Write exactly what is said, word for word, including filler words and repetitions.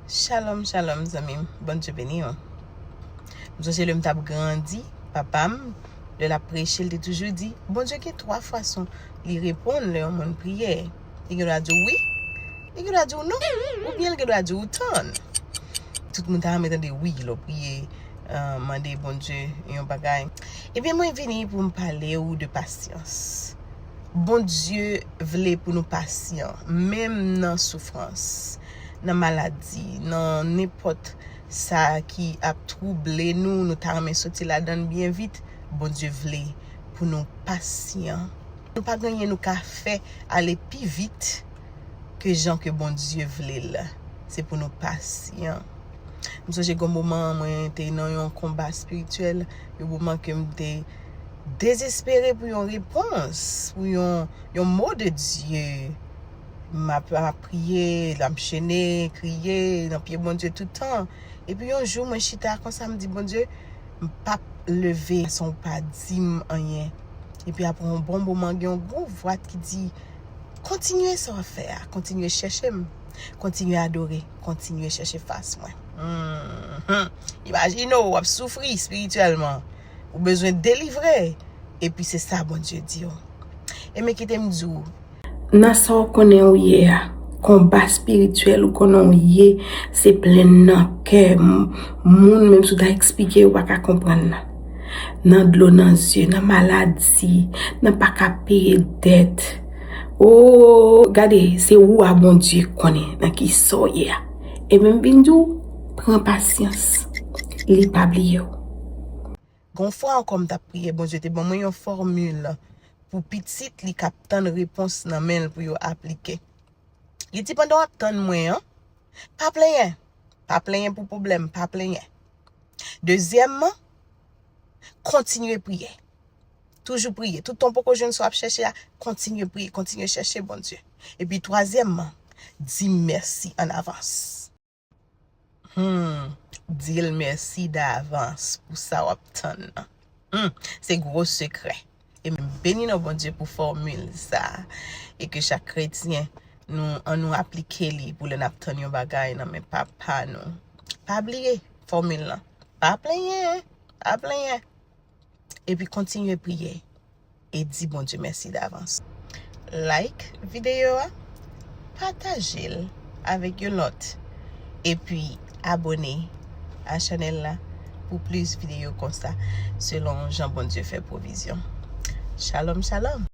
Shalom, shalom, zanmi m. Bondye beni w. M sonje lè m t ap grandi, papa m, lè l ap preche, l te toujou di, Bondye gen twa fason li reponn lè yon moun priye. Li gen dwa di w wi, li gen dwa di w non, oubyen li gen dwa di w tann. Tout moun ta renmen tande wi lè w priye, euh, mande Bondye yon bagay. Ebyen, mwen vini pou m pale w de pasyans. Bondye vle pou nou pasyan, menm nan soufrans, nan maladi, nan nenpòt sa ki ap twouble nou, nou ta renmen soti ladan l byen vit. Bondye vle pou nou pasyan. Nou pa gen anyen nou ka fè ale pi vit ke jan ke Bondye vle l. Se pou nou pasyan. M sonje gen yon moman mwen te nan yon konba espirityèl, yon moman ke m te dezespere pou yon repons, pou yon, yon mo de Dye. M ap, m ap priye, m ap jene, kriye nan pye Bondye tout tan. Epi yon jou, mwen chita konsa, m di, Bondye, m p ap leve san w pa di m anyen. Epi apre yon bon moman, gen yon gwo vwa ki di, kontinye sa w ap fè a, kontinye chèche m, kontinye adore, kontinye chèche fas mwen. Mhm. Imajine w, w ap soufri espirityèlman, ou bezwen delivre, epi se sa Bondye di w. E men kite m di w, nan sa w konnen w ye a, konba espirityèl ou konnen w ye, se plenn nan kè m-, moun, menm si w ta eksplike, yo pa ka konprann nan. Nan dlo nan zye, nan maladi, nan pa ka peye dèt. O, gade, se ou a Bondye konnen nan ki sa w ye a. E menm vin di w, pran pasyans, li pa bliye w. Gon fwa ankò m t ap priye, Bondye te ban mwen yon fòmil pou pitit li k ap tann repons nan men l pou yo aplike. Li di, pandan w ap tann mwen an, pa plenyen. Pa plenyen pou pwoblèm, pa plenyen. Dezyèmman, kontinye priye. Toujou priye. Toutan w poko jwenn sa w ap chèche a, kontinye priye, kontinye chèche Bondye. Epi twazyèmman, di mèsi an avans. Hmm, di l mèsi davans pou sa w ap tann nan. Hmm, se gwo sekrè. E m beni non Bondye pou fòmil sa a. E ke chak kretyen, nou, an nou aplike li pou lè n ap tann yon bagay nan men Papa nou. Pa bliye fòmil lan. Pa plenyen, pa plenyen. Epi kontinye priye e di Bondye mèsi davans. Like videyo a, pataje l avèk yon lòt, epi abone a chanèl la pou plis videyo konsa, selon jan Bondye fè pwovizyon. Shalom, shalom!